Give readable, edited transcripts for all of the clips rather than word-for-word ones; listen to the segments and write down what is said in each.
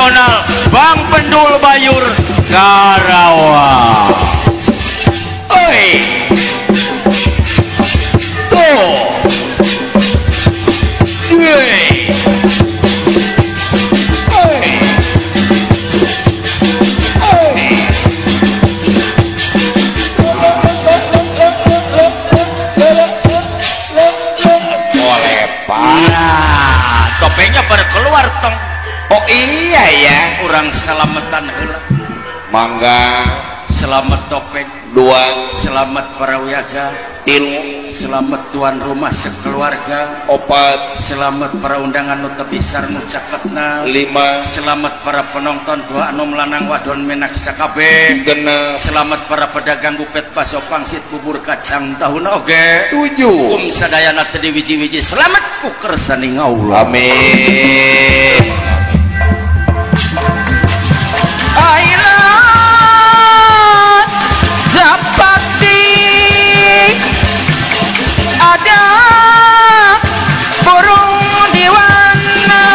Nasional Bang Pendul Bayur Karawang. Oi. Tuh. Oi. Oi. Oi. Nah, topengnya pada keluar tong. Oh iya ya, orang selamatan heula. Mangga. Selamat topeng dua, selamat para wiyaga tilu, selamat tuan rumah sekeluarga opat, selamat para undangan nu teu besar nu caketna lima, selamat para penonton dua anom lanang wadon menak sakabeh genep, selamat para pedagang gupet baso pangsit bubur kacang tahuna oge tujuh, kum sadayana teu diwiji-wiji selamat ku kersaning Allah. Amin. Ada burung diwana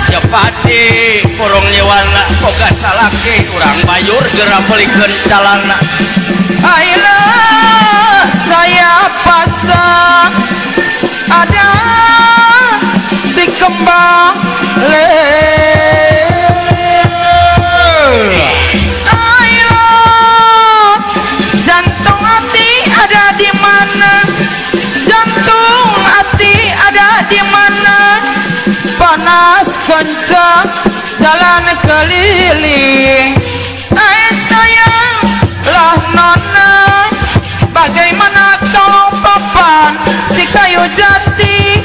Japati burung diwana boga salaki urang bayur geura belikeun calana. Aila saya pasang ada si kembang le. Aila jantung hati ada di mana? Jantung hati ada di mana? Panas kencang jalan keliling. Eh sayang lah nona, bagaimana kalau papan si kayu jati?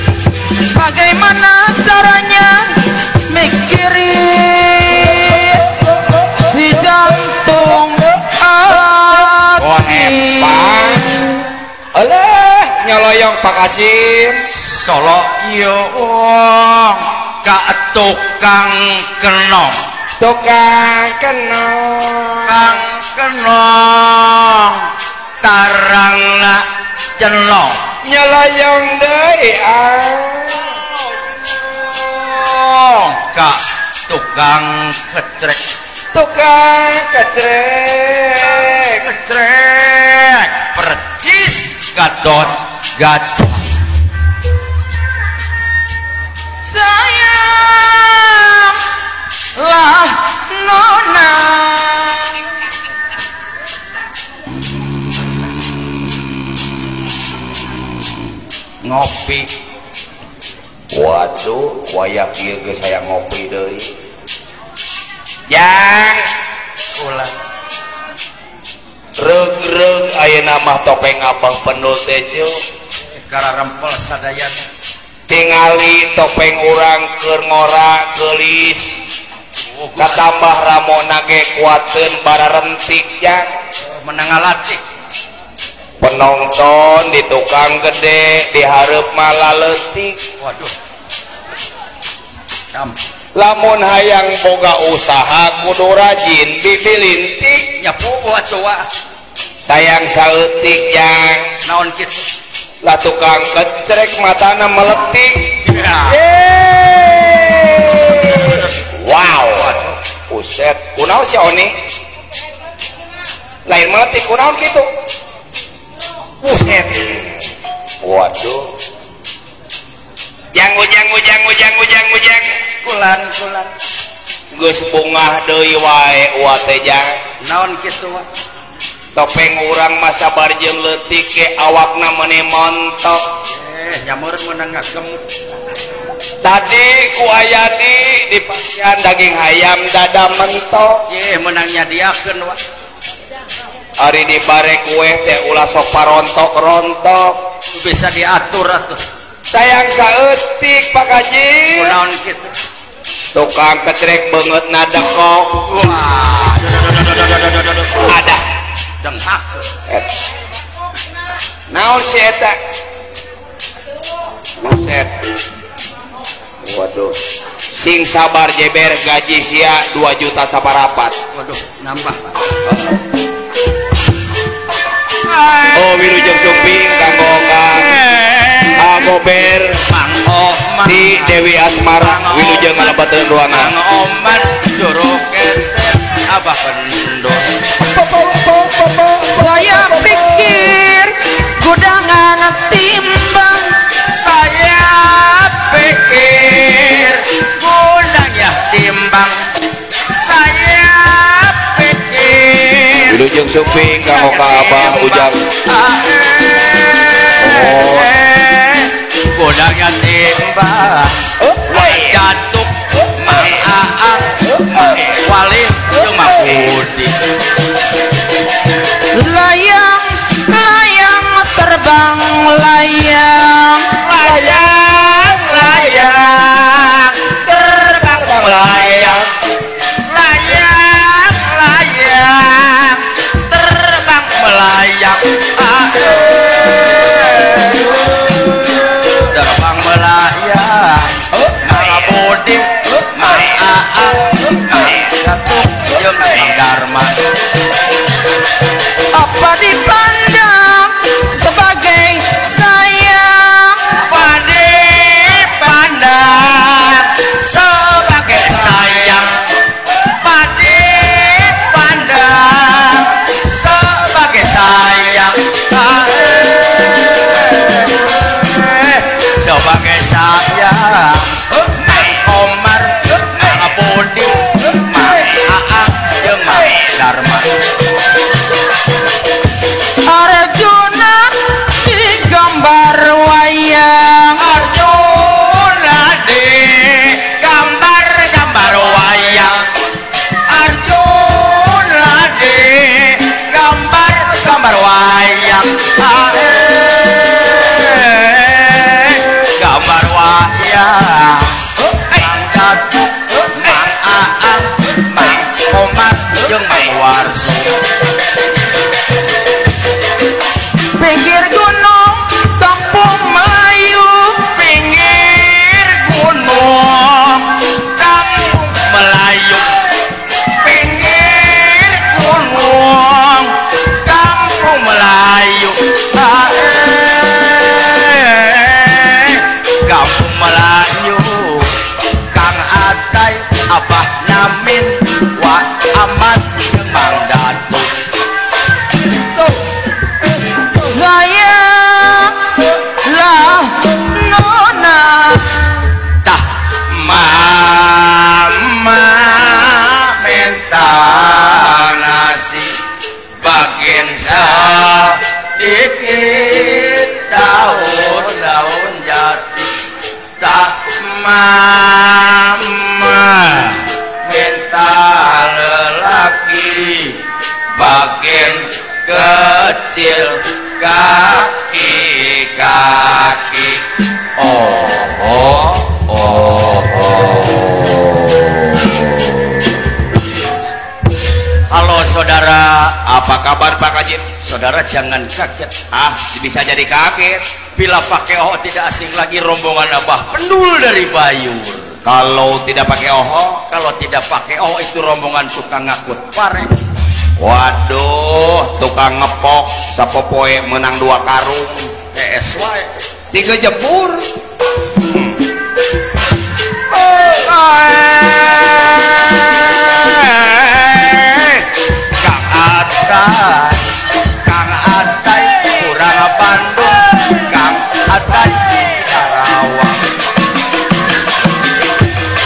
Bagaimana caranya mikirin si jantung hati? Alah nyoloyong Pak Kasim Solo iya wong ka tukang kenong, tukang kenong, kang kenong tarangna cenong nyoloyong deui ah ka tukang kecrek, tukang kecrek, kecrek percis Gatot Gajah. Sayang lah nona, ngopi. Waduh, wayah kieu geus hayang ngopi deui. Jang ulah reug-reug ayeuna mah topeng Abah Pendul teh ceu kararempel sadayana. Tingali topeng urang keur ngora geulis katambah ramona ge kuateun bararentik jang menang ngalatik. Penonton di tukang gede di hareup mah laletik. Waduh. Lamun hayang boga usaha kudu rajin bibilintik nya poho atuh. Sayang saeutik jang naon kitu lah tukang kecrek matana meletik. Wow, buset, kunaon si Oni lain meletik kunaon kitu, buset, waduh, jang ujang ujang ujang ujang ujang kulan kulan geus bungah deui wae uwa teh jang naon kitu wa topeng urang mah sabar jeung leutik ge awakna meuni montok. Nyameur meunang ngagemuk. Tadi ku Ayadi dipasihan daging hayam dada mentok. Ye meunang nyadiakeun wa. Ari dibare kue teh ulah sok parontok-rontok. Bisa diatur atuh. Sayang saeutik Pak Haji. Kunaon kitu? Tukang kecrek beungeutna dekok. Wah. Ada denghak. Naon si eta? Buset. Waduh. Sing sabar jeber gaji sia 2 juta saparapat. Waduh, nambah. Oh, wilujeng sumping kanggo Kang Gober Mang Omar di Dewi Asmara wilujeng ngalebeteun ruangan. Mang Omar juru keset Abah Pendul. Saya pikir gudangan timbang, saya pikir gudangnya timbang, saya pikir wilujeng suping kanggo ka Abah Ujang. Oh, gudangnya timbang, jatuh Mang Aang, Mang Wali, jeung Mang Budi. Layang layang terbang layang, layang layang terbang layang, layang layang terbang melayang, terbang melayang. Mang Budi, Mang Aang, Mang Datuk, jeung Mang Darman. Apa dipandang sebagai sayang, apa dipandang sebagai sayang, apa dipandang sebagai sayang, sebagai sayang. Mang Omar, Mang Budi, Mang Aang, jeung Mang Darman. Arjuna digambar wayang, Arjuna digambar-gambar wayang, Arjuna digambar-gambar wayang, gambar wayang. Mang Datuk, Mang Aang, Mang Omar, jeung Mang Warso. Pinggir gunung kampung Melayu, pinggir gunung kampung Melayu, pinggir gunung kampung Melayu, kampung Melayu. Kang Atai, Abah Namin, Wa Ahmad, jeung Mang Datuk. Saya lah nona, tah mama minta nasi bagian sedikit daun-daun jati. Tah mama minta lelaki bagian kecil kaki-kaki. Oh, oh, oh, oh. Halo saudara, apa kabar Pak Kajib? Saudara jangan kaget. Ah, bisa jadi kaget. Bila pakai oh tidak asing lagi rombongan Abah Pendul dari Bayur. Kalau tidak pakai oho, kalau tidak pakai oh itu rombongan tukang ngakut pare. Waduh, tukang ngepok sapopoe menang 2 karung. PSY 3 jebur. Kang Atai, Kang Atai kurang Bandung, Kang Atai Karawang.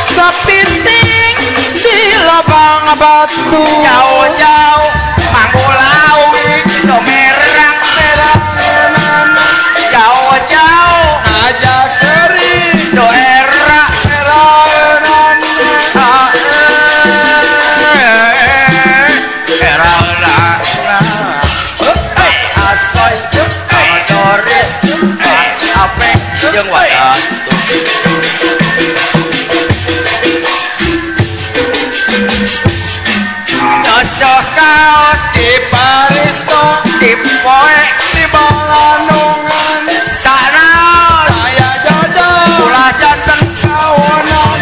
Kepiting di lubang batu, jauh-jauh Manggulawi do merang merang, jauh-jauh aja seri do era era era asoy Doris Apek jeung Wadatu. Cocok kaos di Paris di poe di Balandungan sana saya jodoh ulah janten kawonan.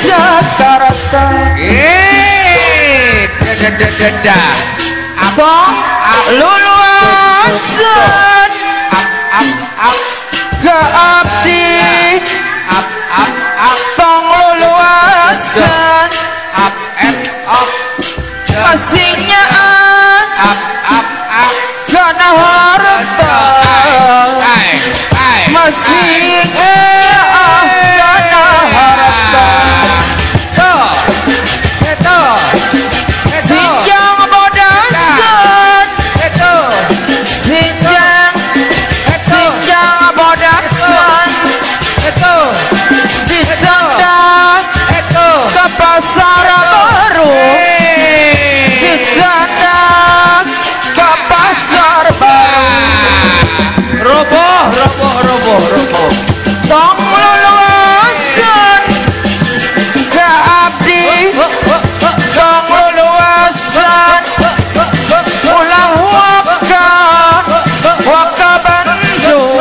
Jakarta. Dadah. Tong luluasan ke abdi, tong luluasan masihnya karena harta, masih karena harta. Sinjang bodasan, sinjang, sinjang bodasan, dicanda ke pasar baru, dicanda ke pasar baru. Roboh, roboh, roboh, roboh. Tong luluasan ke abdi, tong luluasan ulah waka, waka Bandung,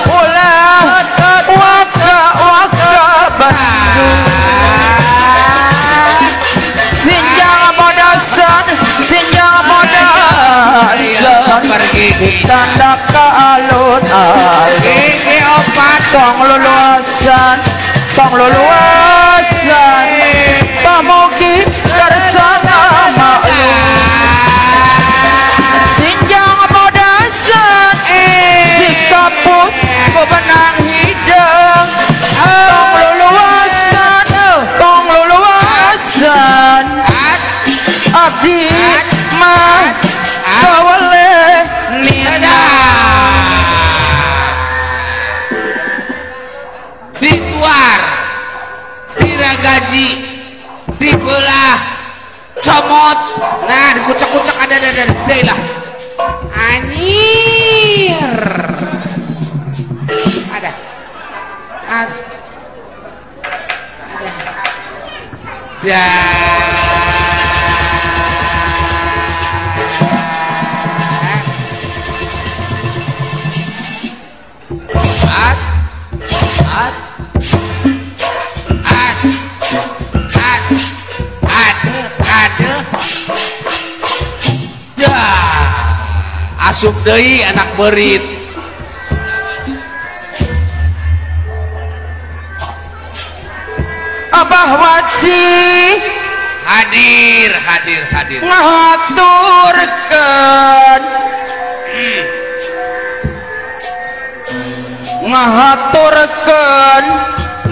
ulah waka, waka Bandung. Sinjang bodasan, sinjang bodasan, ditanda ke alun-alun. Tong luluasan, tong luluasan, pamugi kersana maklum. Sinjang bodasan, dikaput bebenang hidung. Tong luluasan, tong luluasan, abdi mah kawale nina. Dituar, diragaji, dibelah, comot, nah dikucek-kucek ada lah. Anjir, ada, ada, ya. Asup deui anak berit. Abah Waci hadir, hadir, hadir. Ngahaturkeun, ngahaturkeun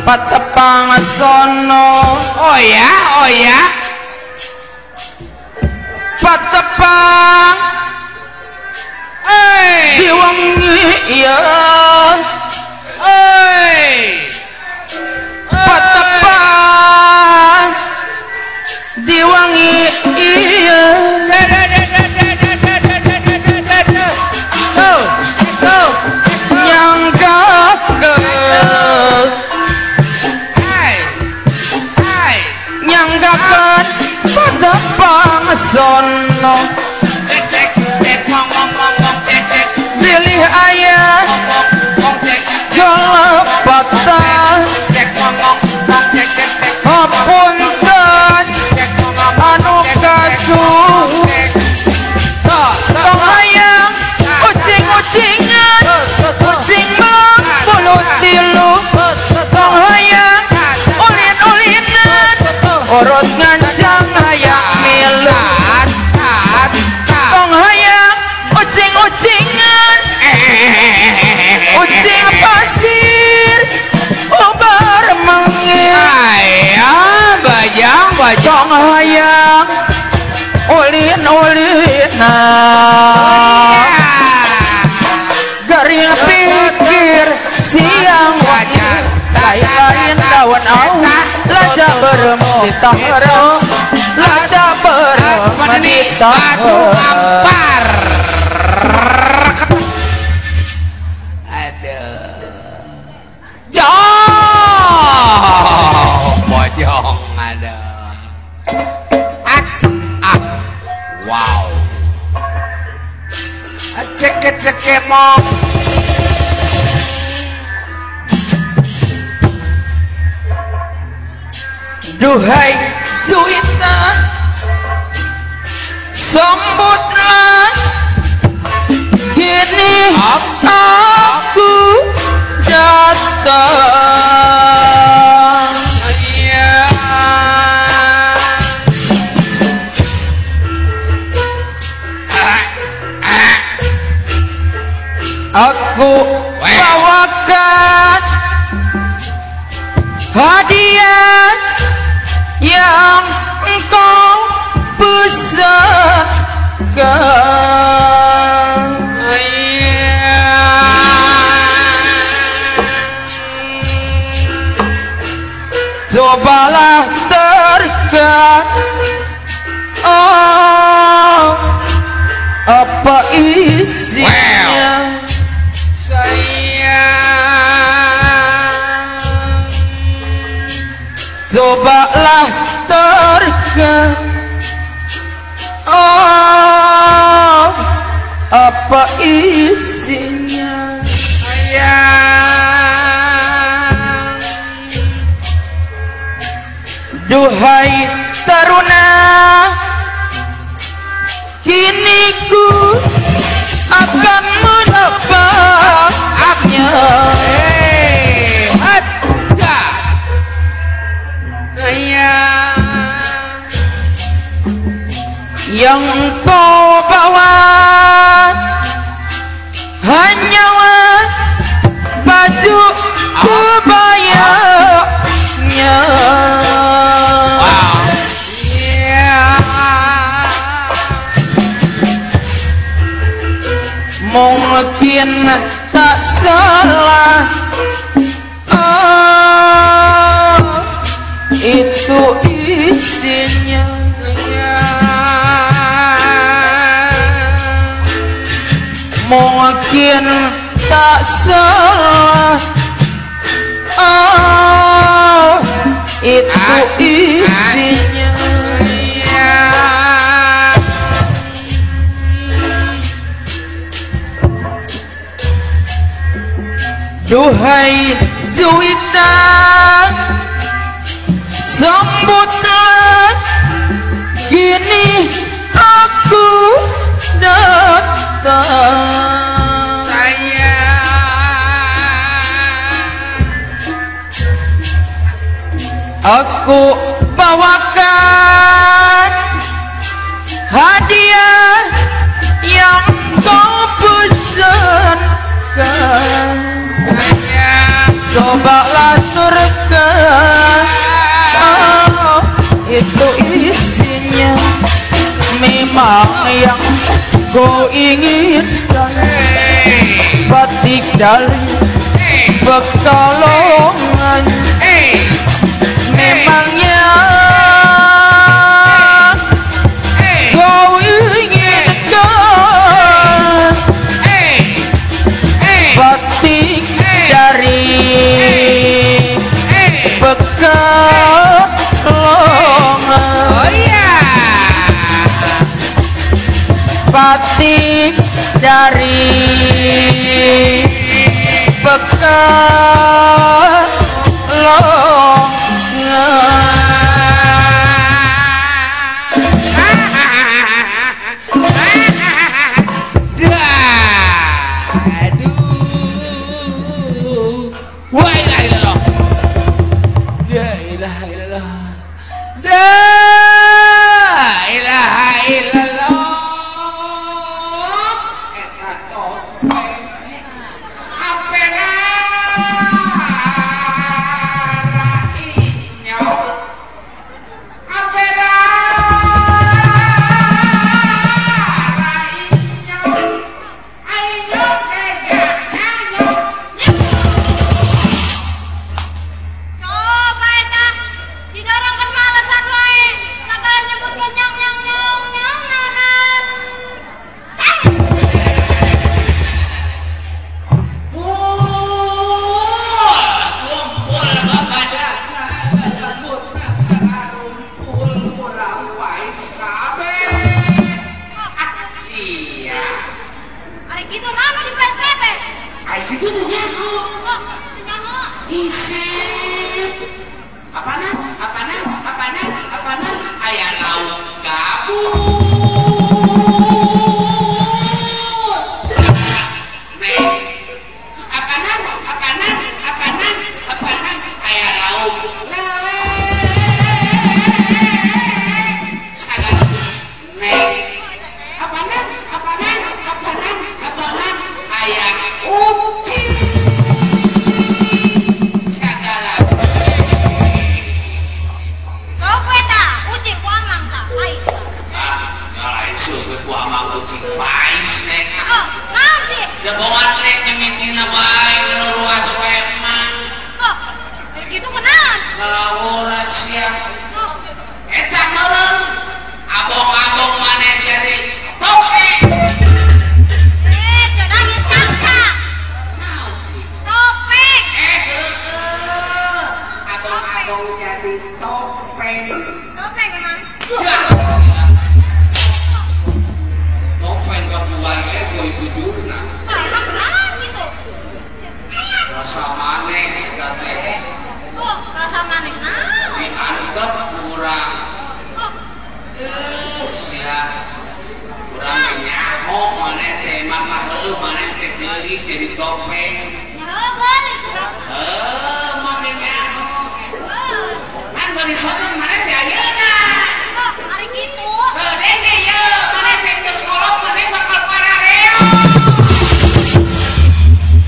patepang sono. Oh ya, oh ya. Patepang diwengi ya, patepang diwengi iya. Nyanggakeun, nyanggakeun patepang sono. Pilih ayah kelepatan, apunten anu kasuh. Tong hayang ucing-ucingan, ucing melong bulu tilu. Tong hayang ulin-ulinan, urut ngancang hayang milu. Tong hayang ucing-ucingan, ucing pasir ubar mengin. Ayah bajang bajang. Tong hayang ulin-ulinan, garing pikir siang wajar, lain-lain daun au, laja berem di tahro, laja berem di tahro. Bojong ada. Wow. Ceke ceke mong. Duhai Juwita, sambutlah kini aku datang. Aku bawakan hadiah yang engkau pesankan. Cobalah terka, oh, apa isinya. Cobalah terka, oh, apa isinya. Duhai taruna, kini ku akan menebaknya. Yang kau bawa hanyalah baju kebayanya. Mungkin tak salah, oh, itu isinya. Mungkin tak salah, oh, itu isinya. Duhai Juwita, sambutlah kini aku datang. Aku bawakan hadiah yang kau pesankan. Cobalah terka, oh, itu isinya. Memang yang kau inginkan, batik dari Pekalongan. Memangnya kau inginkan batik dari Pekalongan. Batik dari Pekalongan. Aduh, wa ilaha illallah, la ilaha illallah, la ilaha illallah. Eta topeng apera inyo, apera inyo, ayo kejanyo. Coba eta didorongkeun malesan wae, sagala nyebutkeun nyang nyang nyong nyang nanan. Kumpul babadana lelembutna kararumpul murah kabeh. Sia. Ari kitu naon di PSBB? Ai kitu teu nyaho. Oh, teu nyaho. Iset. Apana? Apana? Aya lauk gabus. Neng, apanan apanan apanan apanan aya lauk lele. Sagala neng, apanan apanan apanan apanan aya ucing. Sagala Sok we tah, ucing ku amang tah, pais. Ah, lain susu ku amang ucing pais neng. Oh, naon sih? Da bogat neng mimitina bae ngeruruas we emang. Oh, gitu kunaon? Ngalawura sia. Oh, Eta meureun abong-abong maneh jadi toke. eh, cenah ieu cangkang. Naon sih? Topeng. Eh, heueuh. Abong-abong jadi topeng. Topeng emang. Ya. Topeng kabuai ego bujurna. Wah, emang kunaon gitu? Rasa maneh eta teh Oh, rasa maneh naon? diantep kurang. Oh, Geus ya. Urang nyaho maneh teh emang mah heueuh maneh teh geulis jadi topeng. nya heueuh geulis urang. Heuh, maneh nyaho. Heuh. Kan geulis sosen maneh teh ayeuna. Oh, ari kitu. Heuh denge ye, maneh teh geus kolot maneh bakal parareo.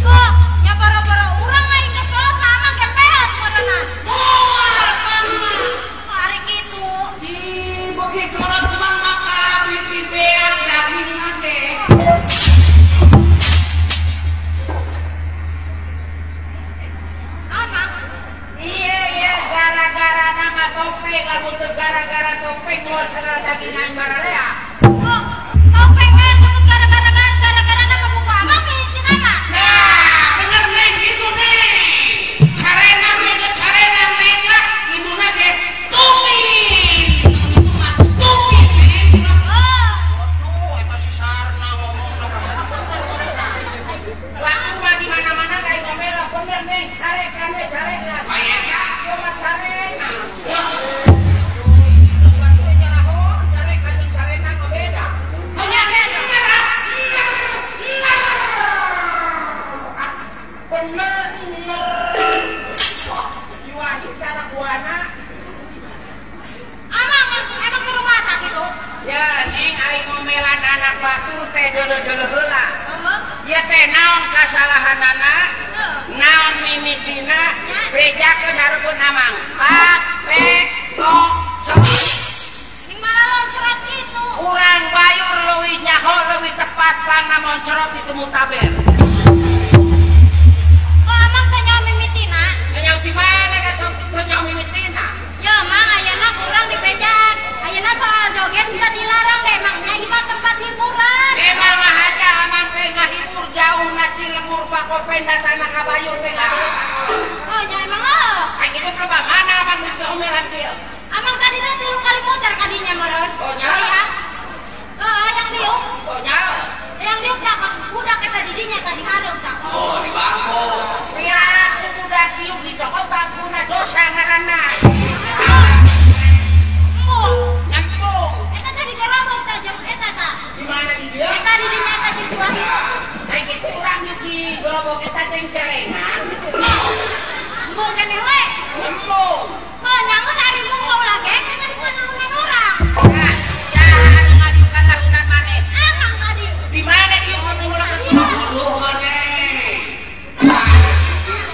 Kok nya boro-boro urang aing geus kolot mah amang ge peot meureunna. Moal mama. Oh, ari kitu. Ih, beuki kolot mah bakal abdi ti beak dagingna ge. Naon, Mang? Iya iya gara-gara nama topeng lamun teu gara-gara topeng moal sagala daging aing bararea. Oh, topeng we sebut gara-gara gara-gara nama buku amang mimiti nama. Nah, bener neng gitu neng. Carena ge carena neng lah, ibuna ge tumin. Itu mah tumin neng. Oh, Waduh, eta si Sarna ngomongna pasal bener ngomongna. Lamun mah di mana-mana kayak ngomel bener neng carekan we carekan. Aya eta. Ieu mah carena. Waduh, jarahon carekan jeung carena mah beda. Hanya neng bener ah. Bener, bener. Bener bener. Jiwa secara buana. amang emang ke rumah sakit tuh. Ya neng aing ngomelan anak batur teh deuleuh-deuleuh heula. Heeh. Ieu teh naon kasalahanana? Heeh. Naon mimitina? Bejakeun hareupeun amang. Pak pek tok cok. Ning malah loncrot gitu. Urang bayur leuwih nyaho leuwih tepat pangna moncorot itu mutaber. Kok amang teh nyaho mimitina? Nyaho di mana da teu nyaho mimitina? Ya mang ayeuna kurang di bejaan. Ayeuna soal joget teu dilarang deh mang nya ieu mah tempat hiburan. Emang mah aja amang teh ngahibur jauh na Cilemur Pakopen datangna ka Bayur teh ngadeuk sakola. Oh, nya emang heuh. Kayak gitu loba mana amang geus diomelan kieu? Amang tadi teh 3 kali muter ka dinya meureun. Oh, nya. Iya. Oh, yang diuk. Oh nya. Yang diuk tah pas budak eta di dinya tadi hareup tah. Oh, di bangku. Pira aku budak diuk dicokot bangkuna dosa ngaranna. Embung. Nyambung. Eta tadi gerobok tah jeung eta tah. Di mana di dieu? Eta di dinya eta jeung si Wahyu. Kayak gitu urang yuk di gerobok eta jeung celengan. Embung keneh we. Nyambung. Oh, nyangus ari mung ulah ge kan naonan urang. Nah, saha anu ngadiukan lahunan maneh? Amang tadi. Di mana diuk mun ulah Iya. Bodoh maneh. Nah,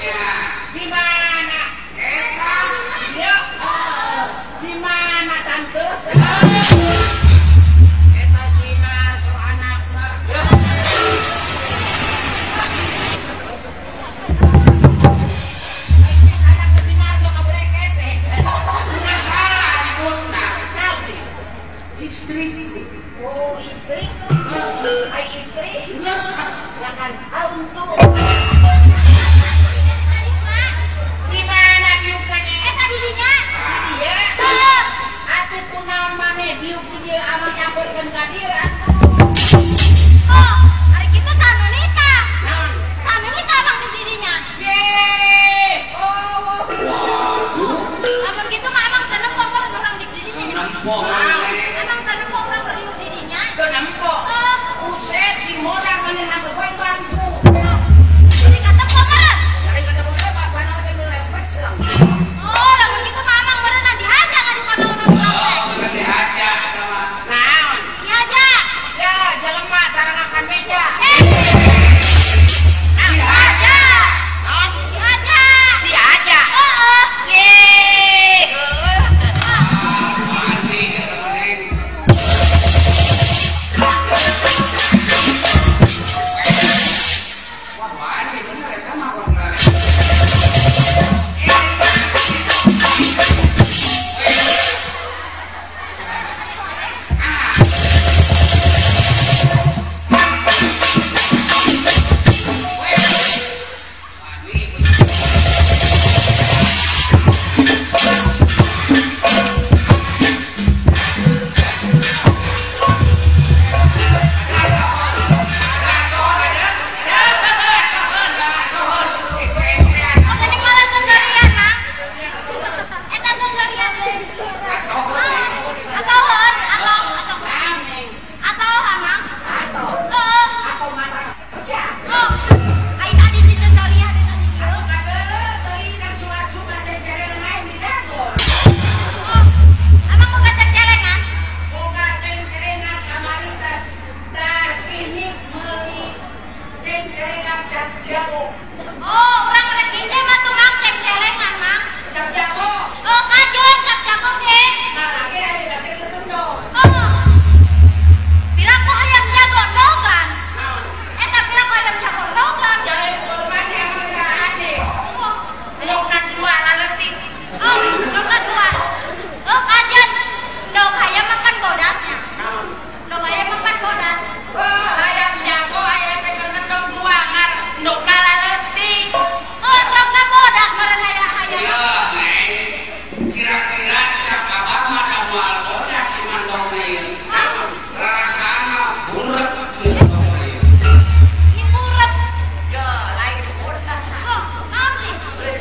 ya. Di mana? Eta. Dieu. Di mana tante? Eta sinar so anakna. Anak ke sinar so kabreket.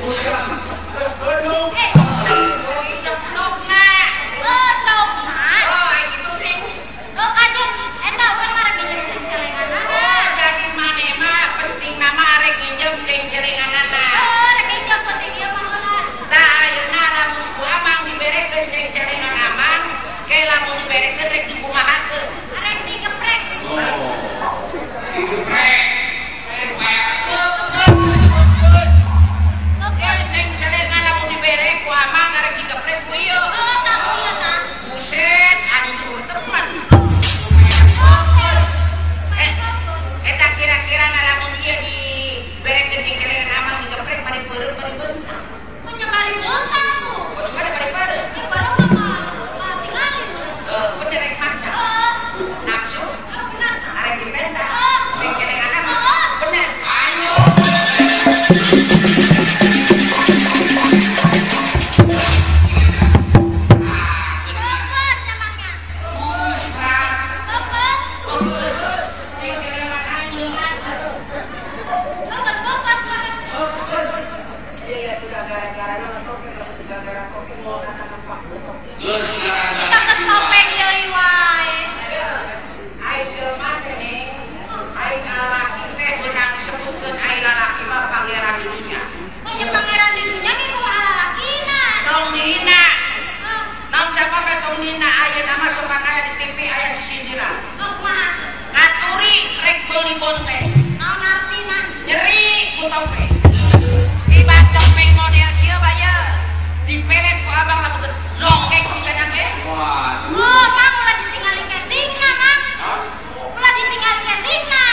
Geus gedung. Dok-dokna. Oh, dokna. Oh, kitu teh. Oh, kajen eta urang mah rek nginjem cengcelenganana. Oh, jadi maneh mah penting nama arek nginjem cengcelenganana. Oh, rek nginjem penting ieu mah heula. Tah ayeuna lamun ku amang diberekeun cengcelengan amang, ke lamun diberekeun rek dikumahakeun? Arek digeprek. Oh. Digeprek. Supaya Eh, cengcelengan lamun dibere ku amang arek digeprek ku ieu. Oh, tah ieu tah. Buset, hancur teman. Fokus. Eh, Fokus. Eta kira-kira lamun ieu diberekeun cengcelengan amang digeprek bari peureum bari beunta. Menyebari beunta tuh. Oh, suka bari peureum. Eh, peureum mah mah tingali meureun. Eh, bener rek maksa. Heeh. Nafsu Oh, bener tah. arek dipenta. Heeh. Cengcelengan amang. Heeh. Bener. Ayo. Fokus emangnya. Fokus. Fokus. Cengcelengan anjeunna. Fokus, fokus meureun. Iya, itu gara-gara gara-gara kopi mau katakan Pak. Geus gara-gara. Kita geus topeng deui wae. Ai jelema teh Neng, ai lalaki teh beunang disebutkeun ai lalaki mah pangeran di dunya. Punya pangeran di dunya ge kumaha lalakina. Tong dihina. Oh, Naon sababna tong dihina ayeuna mah sokan aya di TV aya sisindiran. oh kumaha? Ngaturi rek meuli bonteng. Naon artina? Nyeri ku topeng. Tiba topeng model kieu bae. Dipelet ku abang lamun nonggeng ku ge. Waduh. Oh, Mang ulah ditinggali casingna, Mang. Ulah ditinggali casingna.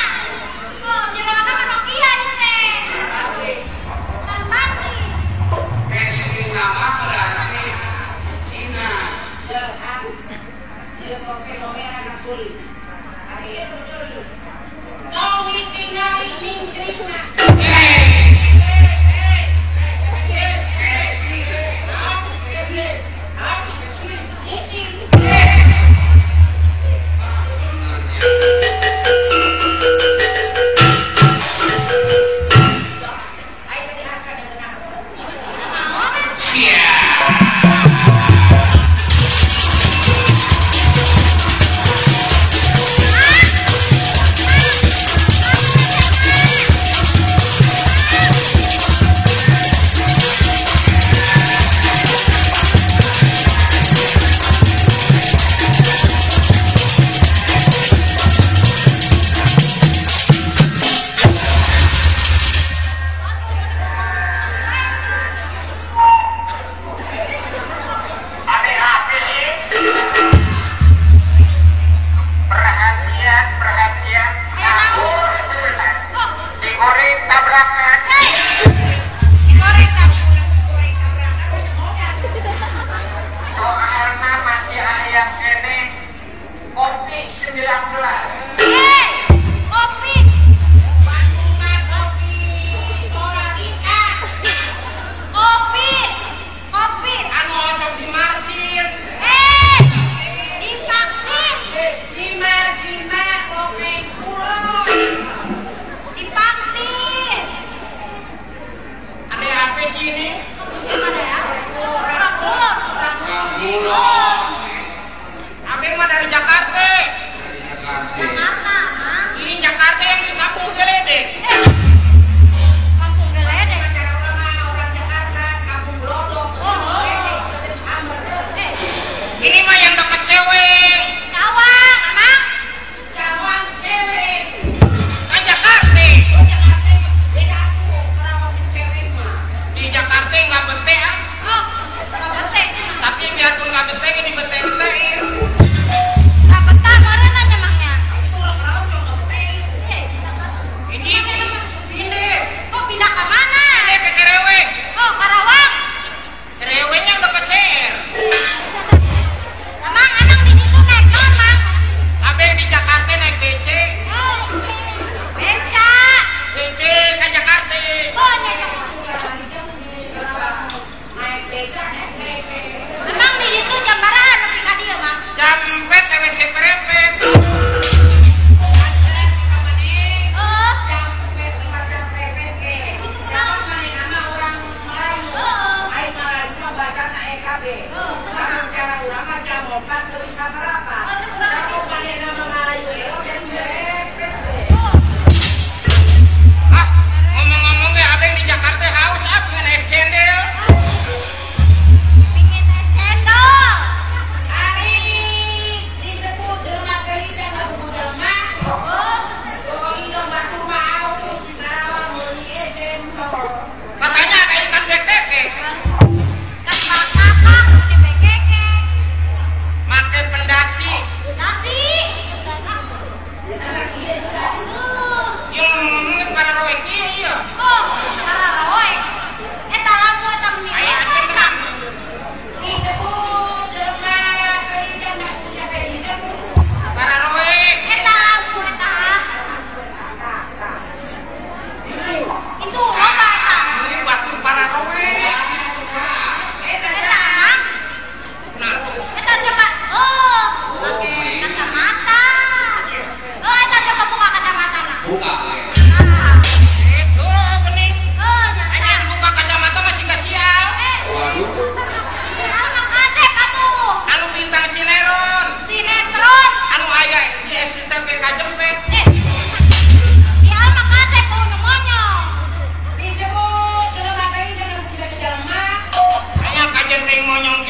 Oh, jeroana mah Nokia ieu teh. Kan mati. Casing nama berarti Cina. Ieu kan. Ieu topeng model anak tuli. Ari ieu lucu. Tong ditinggali ningsrina. Perhatian, perhatian. Sahur bulan. Digoreng tabrakan. Digoreng tabrakan. Soalna masih aya keneh kopi 19. Eh, kopi. Kopi. Kopi. Anu osok di marsir. Eh, divaksin. Simar simar topeng kulon. Divaksin. Ada apa sih ini? Musim ada ya? Orang kulon. Orang kulon. Abeng mah dari Jakarta. Jakarta, Mang. Ini Jakarta yang di Kampung Geledek. Eh, Kampung Geledek. Cara orang mah orang Jakarta, Kampung Glodok. Oh. Geledek, itu sama. Eh, Ini mah yang dekat cewek. Cawang, Mang. Cawang cewek. Kan Jakarta. Oh, Jakarta beda aku, Karawang cewek mah. Di Jakarta nggak bete ah. Oh, nggak bete cenah. Tapi biarpun nggak bete ini bete-betein. Nggak betah meureun nya Mangnya. Itu orang Karawang juga nggak bete. Eh, Ini pindah. Oh, pindah ke mana? Pindah ke Kereweng. Oh, Karawang. Kereweng yang dekat CR. Emang, emang di situ naik naon, Mang? Abeng di Jakarta naik BC. Oh, beca. BC ke Jakarta. Oh, nya Jakarta. Emang di situ jam baraha nepi ka dieu, Mang? Jam 4 cewek ceperepet. Oh, Jam 4 ikut kunaon?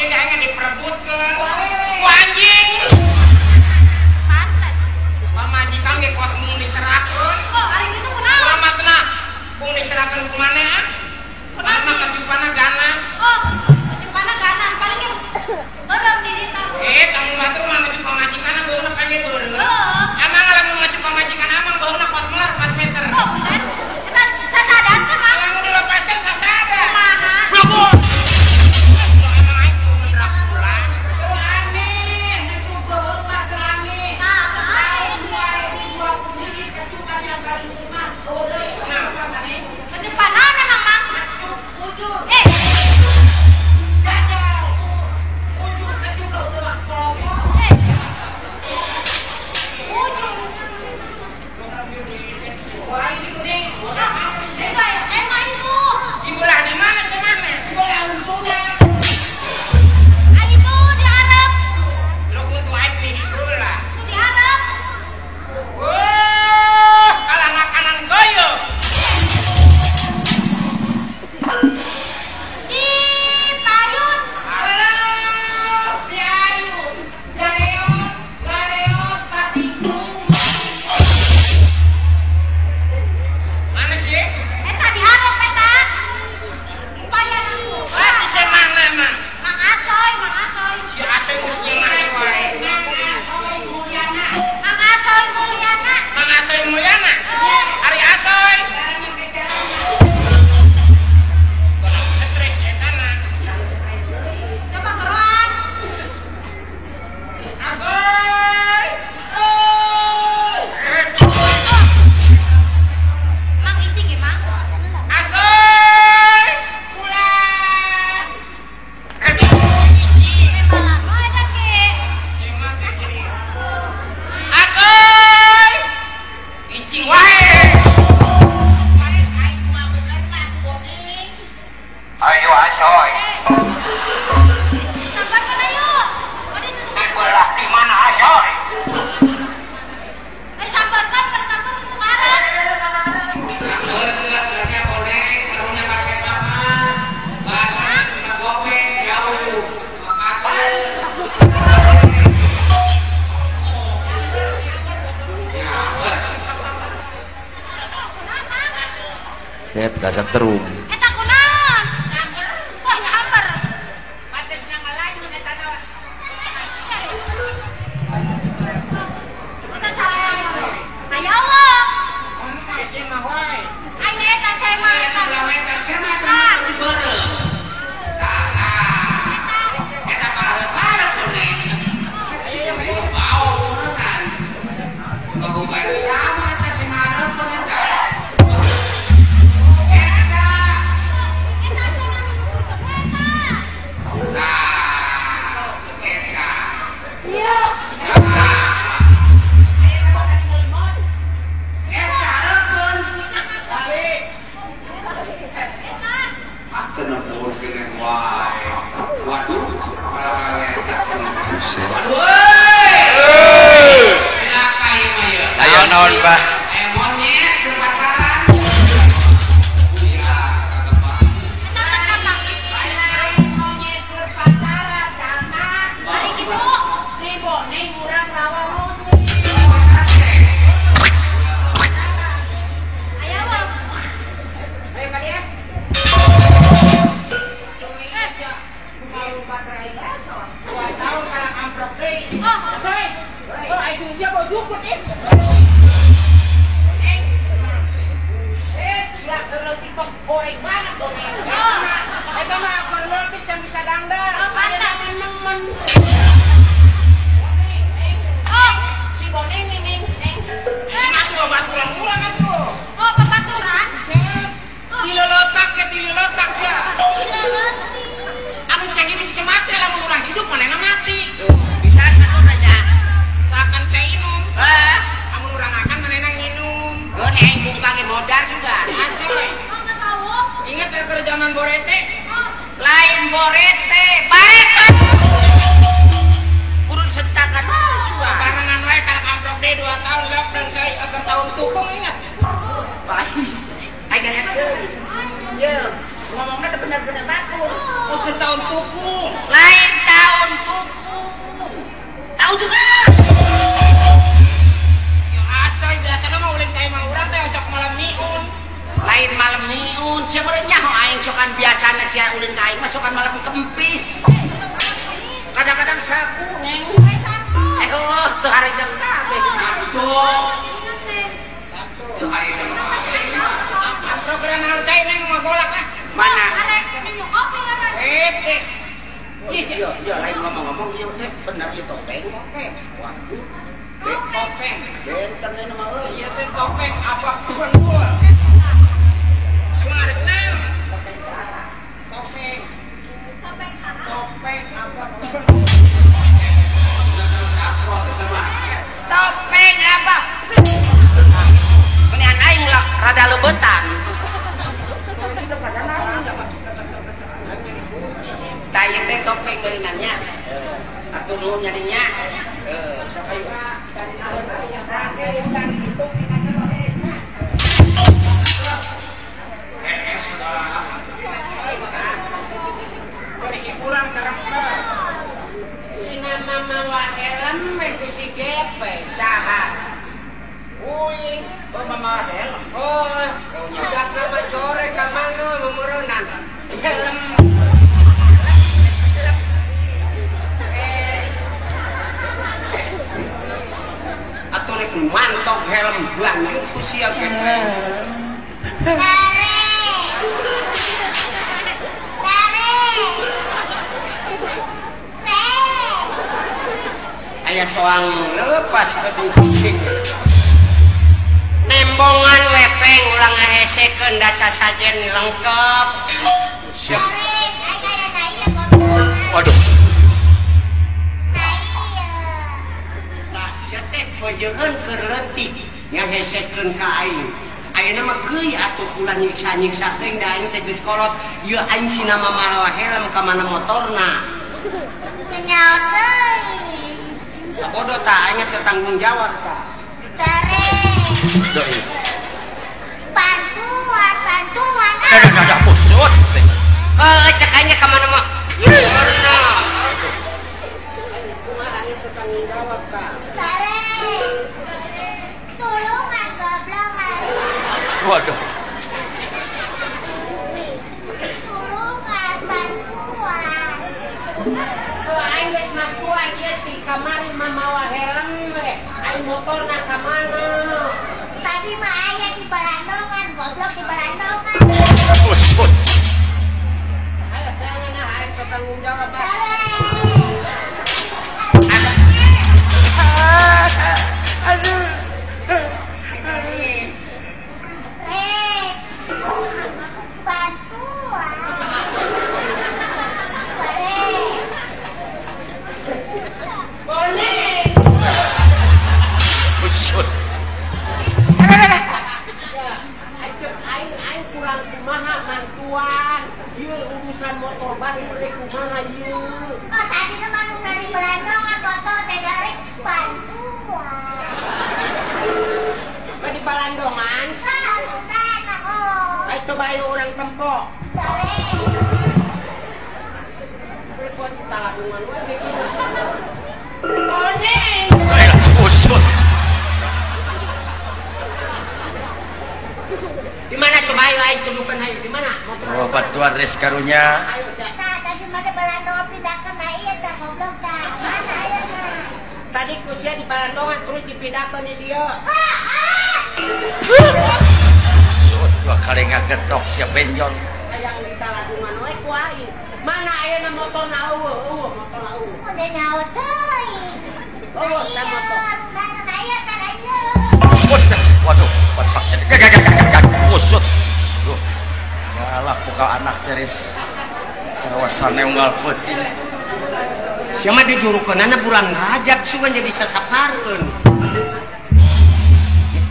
ge aing diperebutkeun. Ku anjing. Pantes. Pamajikan ge kuat mung diserahkeun. Oh, ari kitu kunaon? Kuramatna mung diserahkeun ku maneh ah. Kunaon kecupana ganas. Oh, kecupana ganas paling ge beureum di dieu tah. Tanggung batur mah ngecup pamajikanna bauna pange beureum. Heeh. Amang lamun ngecup pamajikan amang bauna kuat melar 4 meter. Oh, buset. Eta sasadan teh mah. Lamun dilepaskan sasada. Kumaha? Blogor. Emang aing kudu Dracula. Teu aneh, ngecup beureum mah teu aneh. Nah, Tahun 2020 kecupan yang paling cuma eueuh deui kecupan aneh. Kecupan naon emang Mang? Ngecup ujur. Eh, Gagal. Ujur kecup teu mah kelompok. eh. Ujung. Wah, ini nih. Ah, itu aya sema itu. Dibelah di mana semana? Boleh untungnya. Ah, itu diharap. Lu kutu aing nih dibelah. Itu diharap. Wah, kalah makanan goyo. Di payun. Alah, biayu. Gareot, gareot, patinggung. Mana sih? Eta diharap eta. Lumayan aku. Wah, si semana mah. Mang Asoy, Mang Asoy. Si Asoy geus nyeunah wae. Mang Asoy Mulyana. Mang Asoy Mulyana. Mang Asoy Mulyana. Ari Asoy. Sekarang ke jalan. Kono stres eta na. Coba geroan. Asoy. Mang Icing ya, Mang. Asoy. Pulang. Eh, malah mah eta ke. Asoy. Icing wae. Aing aing mah bener mah boning. Ayo Asoy, Eh. Sabar kana yuk. Bade tutup. dibelah di mana Asoy? Eh, sambarkan kana sambar nu arep. Bener boleh, karunya bahasa mama. Bahasa kena gopeng jauh. Makakeun. Kunaon, Mang? Set kasetrum. Eta kunaon? Wah, nyamper. Patesna ngalain mun eta na. Eta salah. Aya Allah. Sema wae. Aya eta sema eta. Eta lawetan sema teh di beureum. Tah, tah. Eta parep-parep boning. Bau beureunan. Kagubayan sama eta si marep pun eta. Eta. Eta sema nu eta. Tah, eta. Eta hareupeun. Ah, teu nuhun keneh wae. Waduh, malah Buset. Waduh, euy. Cilaka ieu mah ieu. Aya naon, Bah? Aya monyet keur pacaran. Iya, kagak banget. Eta geus gampang. Lain monyet keur pacaran, karena Ari kitu. si Boneng urang rawa monyet. Aya Allah. Ayo ka dieu. Dua tahun karang amprok deui. Oh. Asoy. Oh, aing sungguh bawa jukut ih. Buset, sudah leutik mah goreng banget Boneng. Oh. Eta mah keur leutik can bisa dangdang. Oh, pantas. Nemen. Boneng, neng. Oh. Si Boneng nih, neng, neng. Atuh baturan urang atuh. Oh, pepaturan. Set. Dileletak ya, dileletak ya. Dileleutik. Anu saya hidup cemate lamun urang hidup manehna mati. Bisa satu saja. Seakan saya minum. Ah, Amun urang akan manehna nginum. Boneng buka ge modar juga. Si Asoy. Oh, geus awuk. Ingat ya keur zaman borete? Oh, Lain borete, barete. Kurun sentakan mah suah. Barengan wae karek amprok deui 2 tahun lockdown saya agar tahun tukung ingat. Aing gaya seuri. Ye, ngomongna teh bener-bener takut. Untuk tahun tuku. Lain tahun tuku. Tahun tuku. Yo asal biasana mah ulin ka imah urang teh sok malam miun. Lain malam miun, sebenarnya nyaho aing sokan biasana sia ulin ka aing mah sokan malam kempis. Kadang-kadang saku neng. Saku. Eh teu hareudang kabeh. Atuh. Teu hareudang. Program naon cai neng mah golak ah. Mana? Arek minum kopi kan. Eh. Iya, iya lain ngomong-ngomong ieu teh bener ieu topeng. Topeng. Waduh. Topeng. Benten ini mah euy. Ieu teh topeng apa penul. Emang arek naon? Topeng saha? Topeng. Topeng saha? Topeng apa penul. Topeng apa? Menian aing lah rada leubetan. Tah ieu teh topeng meureunannya. Atuh nuhun nyadinya. Heuh, sok ayo. Beri hiburan karena Sina mamawa helm we ku si Gepe saha? Uing, oh mamawa helm. Oh, budak nama jore ka mana memeureunan. Helm. Atuh rek mantok helm banjut ku sia Gepe. Tare. Tare. Aya soang lepas ke nembongan wepeng ulang ngahesekeun dasa sajen lengkap. Siap. Waduh. Tah sia teh peujeun keur leutik ngahesekeun ka aing. Ayeuna mah geuy atuh ulah nyiksa-nyiksa teuing da aing teh geus kolot. Ieu aing sina mamawa helm ka mana motorna. Nyaho teuing. Sabodo tah aing teh tanggung jawab tah. Tare. Doi. Bantuan, bantuan. Ada pusut. Heuh, cek aing ka mana mah. Motorna. Kumaha aing teh tanggung jawab tah. Tare. Tulungan goblongan. Waduh. Tulungan, bantuan. Oh, aing geus mantuan ieu ti kamari mah mawa helm we. Aing motorna ka mana? Tadi mah aya di balandongan, goblok di balandongan. Pusut. Ayo jangan ah aing teh tanggung jawab ah. Tare. Aduh. Eh. Bantuan. Tare. Boleh. Pusut. Acep aing aing kurang kumaha mantuan. Ieu urusan motor baru rek kumaha ieu. Oh, tadi mah nu dari balandongan motor teh garis bantuan. Di balandongan? Ah, udah, oh. Ayo coba ayo orang tempo. Tare. Telepon kita ladungan we di sini. Boleh. Ayo pusut. Di mana coba ayo aing tunjukkan ayo di mana? Oh, bantuan res karunya. Ayo sia. Nah, tadi mah di balandongan pindahkeun na ieu tah goblok tah. Mana ayeuna? Tadi ku sia di balandongan terus dipindahkeun di dieu. Pusut dua kali ngagetok sia benjol. Hayang ditaladungan we ku aing. Mana ayeuna motorna eueuh, eueuh motorna eueuh. Udah nyaho teuing. Eueuh tah motor. Nah, ieu tah ieu. Pusut. Waduh, papak jadi gak pusut. Duh. Galak buka anak teris. Kawasane unggal peuting. Sia mah dijurukeunana bulan Rajab sugan jadi sasaparkeun.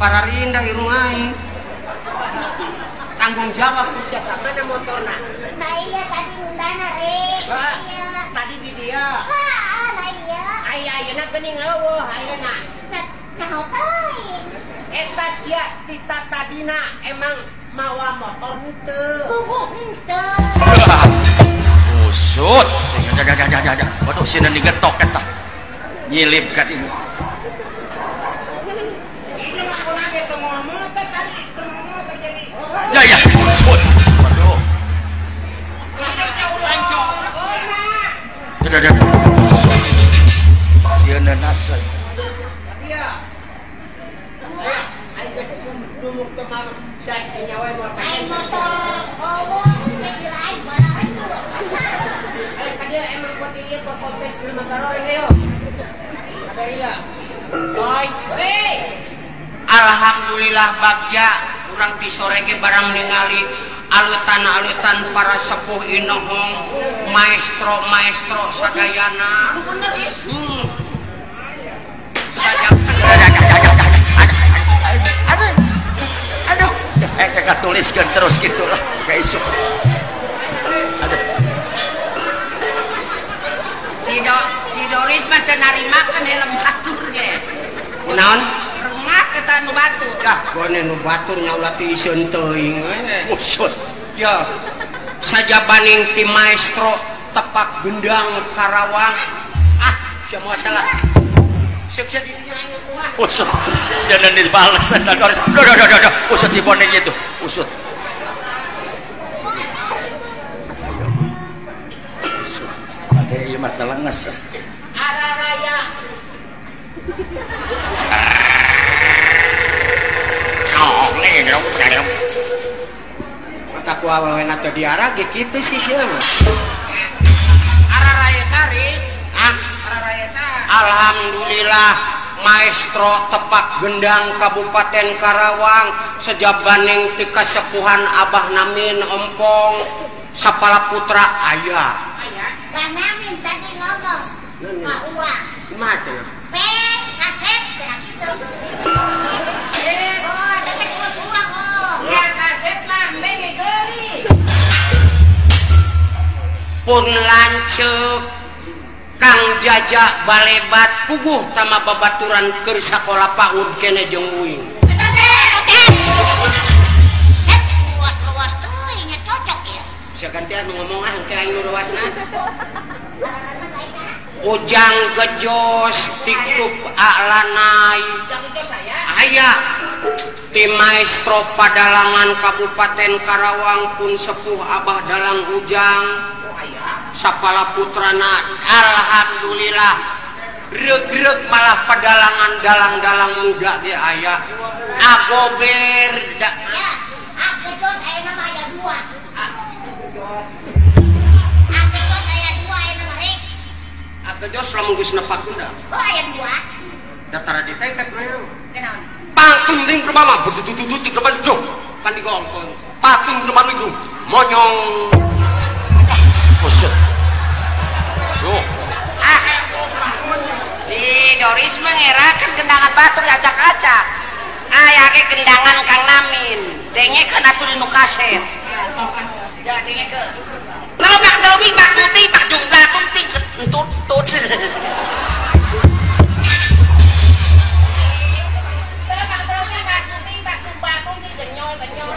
Para rindah irung aing. Tanggung jawab ku sia ka mana motorna? Nah iya tadi undana rek. Iya. Tadi di dia. Heeh, nah iya. Aya ayeuna geuning eueuh ayeuna. Nah, teuing. Eta sia tita tadina emang mawa motor henteu. Buku henteu. Dah. Waduh sieun digetok eta. Nyilip ka dinya. Ya ya. Waduh. Dah. Sieun nasa. Alhamdulillah bagja urang ti sore ge barang ningali alutan-alutan para sepuh inohong maestro-maestro sadayana. Aduh bener ya. Aduh. Kakak tuliskan terus gitulah kayak isuk. Aduh. Si Doris mah teu narimakeun helm batur ge. Kunaon? Remak eta nu batur. Dah, gone nu batur nya ulah teu iseun teuing we. Usut. Ya. Sajabaning ti maestro tepak gendang Karawang. Ah, sia moal salah. Sukses dirinya aing kuah. Usut. Sieun dibales eta Doris. Duh. Usut si bonek itu. Usut. Ayo. Usut. Ade ieu mah telenges. Araraya. Mata ku awewena teu diara ge kitu sih sia mah. Araraya saris. Ah, araraya sa. Alhamdulillah maestro tepak gendang Kabupaten Karawang sejabaning ti kasepuhan Abah Namin Ompong sapala putra aya. Bah Namin tadi ngomong ka urang. Kumaha cenah? Pe kasep cenah kitu. Oh, teh kuat urang oh. Ya kasep mah menge geuli. Pun lanceuk Kang Jaja balebat puguh tama babaturan keur sakola PAUD kene jeung uing. Eta teh. Set luas-luas teuing nya cocok ya. Bisa gantian ngomong ah engke aing nu luasna. Ujang gejos tiktup aklanai. Aya ti maestro padalangan Kabupaten Karawang pun sepuh Abah Dalang Ujang. Sapala putrana alhamdulillah reug-reug malah padalangan dalang-dalang muda ge aya. Agober da ya, agejos aya nama aya dua. Agejos aya dua aya nama Ris. Agejos lamun geus nepak undang. Oh aya dua. Daftar di tekek mah. Kenaon? Patung ding rumah bedudududu di depan jong. Pan digongkon. Patung depan itu monyong. Usut. Duh. Ah. Si Doris mah ngerakeun gendangan batur acak-acak. Aya ge gendangan Kang Namin. Dengekeun atuh di nu kaset. Ya dengekeun. Telebak telebing bak tuti bak junglah tuti entut tut. Telebak telebing bak tuti bak tumbak tuti genyol genyol.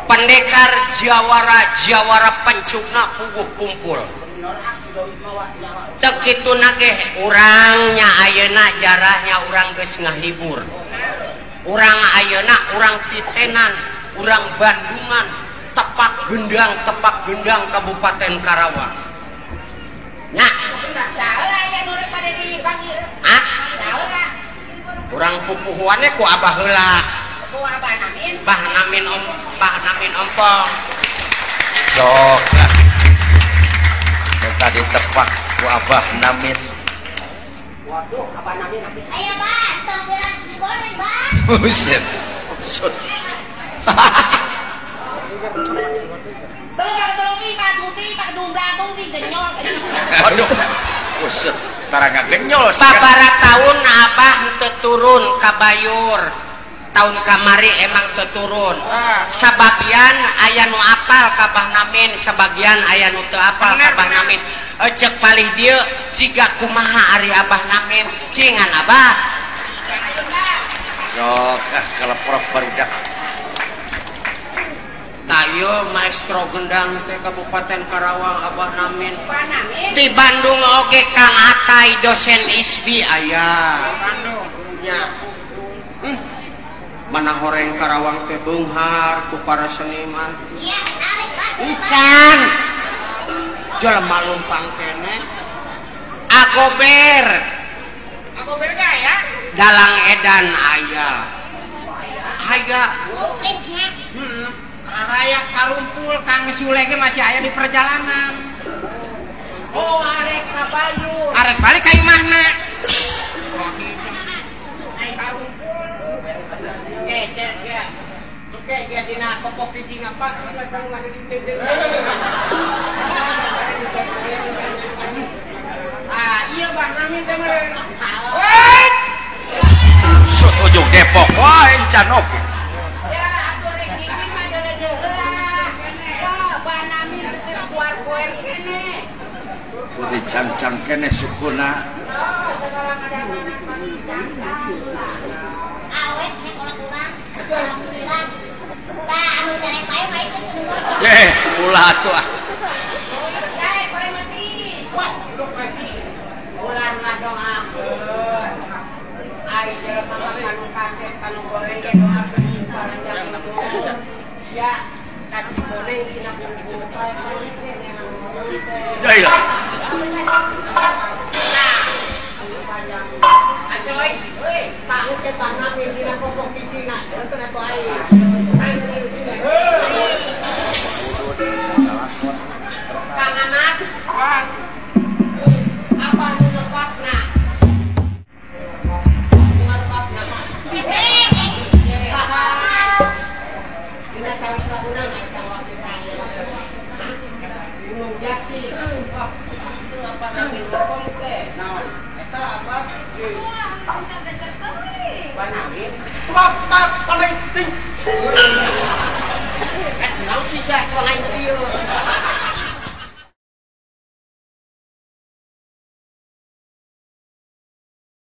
Pendekar jawara jawara pancukna puguh kumpul. Teu kituna ge urangnya ayeuna jarahnya urang geus ngahibur. Urang ayeuna urang titenan, urang Bandungan, tepak gendang Kabupaten Karawang. Nah, ah, urang pupuhuannya ku abah heula. Bah Namin om, Bah Namin Ompong. Sok lah. Tadi tepak ku Abah Namin. Waduh, Abah Namin api. Ayo, Bah, tampilan si goreng, Bah. Buset. Buset. Aduh. Buset, tara genyol. Sabara tahun Abah henteu turun ka Bayur. Tahun kamari emang teu turun. Sabagian aya nu apal ka Bah Namin, sabagian aya nu teu apal ka Bah Namin. Cek palih dieu jiga kumaha ari Abah Namin cingan Abah. Sok ah kaleprok barudak. Tayo maestro gendang teh Kabupaten Karawang Abah Namin. Di Bandung oge Kang Atay dosen ISBI aya. Bandung. Nya. Mana horeng Karawang teh beunghar ku para seniman. Encan. Jelema lumpang kene. Agober. Agober ge aya? Dalang edan aya. Aya. Heeh. Rakyat karumpul Kang Sule ge masih aya di perjalanan. Oh, arek ka Bayu. Arek balik ka imahna. Oke, dia dina kopok hiji ngapa kamu lagi di Ah, iya Bang Namin teh meureun. Sut ujung Depok wae encan oge. Ya, atuh rek gini mah deuleu lah. Ya, Bang Namin teh kuar-kuar kene. Tuh dicangcang kene sukuna. Oh, segala ngadanan mah dicangcang. Awet nek kolot urang. Alhamdulillah. Tah anu terek pae mah itu Eh, ulah atuh ah. Daek pae mati. Wah, ulah ngadoakeun. Ai jelema mah kanu kasep kanu goreng ge doakeun sing panjang umur. Sia kasih koneng sina buru-buru pae manis neangan ngomong teh. Jailah. Nah, asoy, euy, tahu ke Bang Namin dina kopok hijina, teu atuh aing. Kang Amat, apa nu lepatna? Nu ngalepatna mah. Dina tahun sabuna kang waktu saya. Gunung Jati. Wah, itu apa Namin ngomong teh? Naon? Eta apa? Banamin. Pak, pak, paling ting.